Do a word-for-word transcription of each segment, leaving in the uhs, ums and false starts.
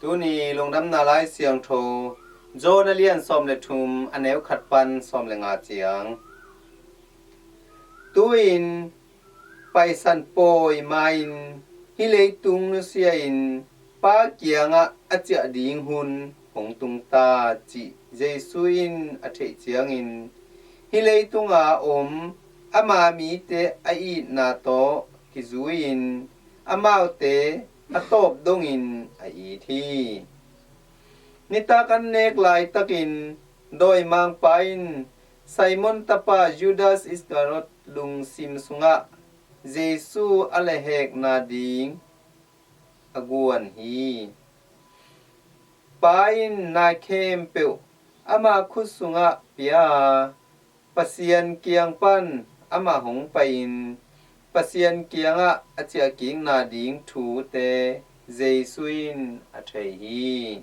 Tuni lungdamna lai siangtho John a lian sawm le thum, a neu khat pan sawm le nga ciang. Tu-in paisan pawi ma-in hih leitung nusia-in Pa kiangah a ciah ding hun hong tung ta, cih Jesu in a theih ciangin, hih leitunga om ama mite a itna tawh kizui-in amaute a tawp dongin a it hi. Nitak an nek laitakin dawimangpa in Simon tapa Judas Iskariot lungsim sungah Jesu a lehhekna ding a guan hi. Pa in na khempeuh ama khut sungah pia a, Pasian kiang pan amah hong pai-in Pasian kiangah a ciahkikna ding thute Jesu in a thei hi.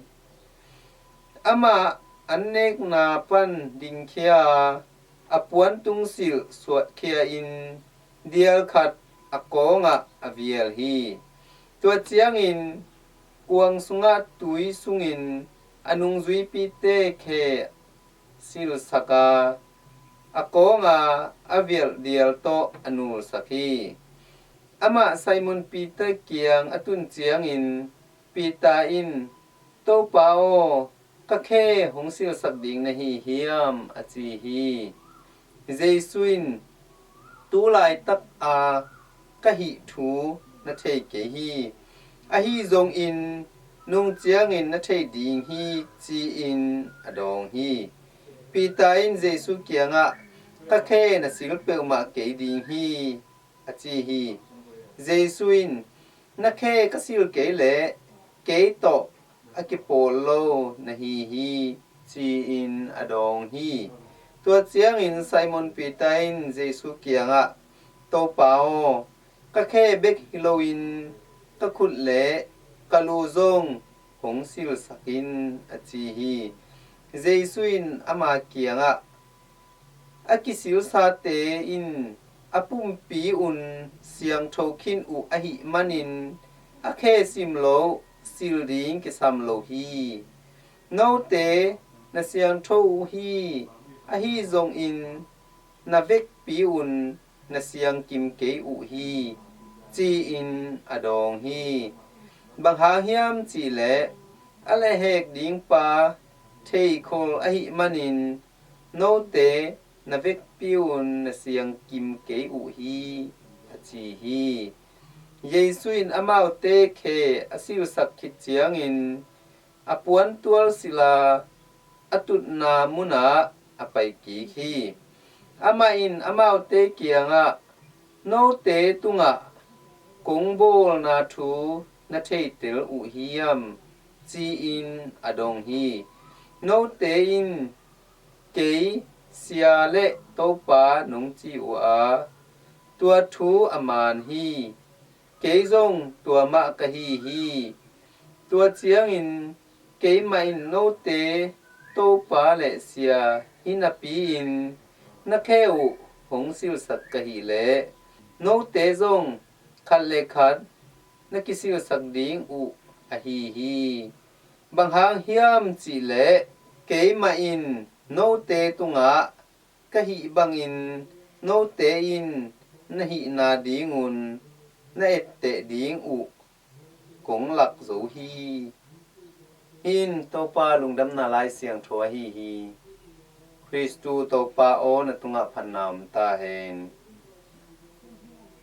Amah an nekna pan dingkhia a, a puantung silh suahkhia-in dial khat a kawngah a viel hi. Tua ciangin kuang sungah tui sungin a nungzuipite khe silsak a, a kawnga a vialh dial tawh a nulsak hi. Amah Simon Peter kiang a tun ciangin Peter in, "Topa aw, ka khe hong silsak ding na hi hiam?" a ci hi. Jesu in, "Tu laitak a ka hih thu na thei kei hi. Ahi zongin nung ciangin na thei ding hi," ci-in a dawng hi. Peter in Jesu kiangah, "Ka khe na sil peuhmah kei ding hi," a ci hi. Jesu in, "Na khe ka sil kei leh kei tawh a kipawl lo na hi hi," ci-in a dawng hi. Tua ciangin Simon Peter in Jesu kiangah, "Topa aw, ka khe bek hi loin ka khut le ka lu zong hong silsak in," a ci hi. Jesu in ama kiangah, "A kisilsate in a pumpi un siangtho khin uh ahih manin a khe sim loh sil ding kisam lo hi. Note na siangtho uh hi, ahi zongin na vekpi un na siangkim kei uh hi," ci-in a dawng hi. "Bang hang hiam cihleh a lehhek ding pa theikhol ahih manin note na vekpi un na siangkim kei uh hi," a ci hi. Jesu in amaute khe a silsak khit ciangin a puantual silh a, a tutna munah a paikik hi. Amah in amaute kiangah, "Note tungah kong bawlna thu na theitel uh hiam?" ci-in a dong hi. "Note in kei Sia le Topa nong ci uh a, tua thu a man hi. Kei zong tua mah ka hi hi. Tua ciangin keimah in note Topa le Sia hi napi-in na khe uh hong silsak ka hih leh note zong khat le khat na kisilsak ding uh ahi hi. Bang hang hiam cihleh keimah in note tungah ka hih bangin note in na hihna dingun na etteh ding uh kong lak zo hi." Hih in Topa lungdamna Lai Siangtho ahi hi. Khristu Topa aw, na tungah phatna om ta hen.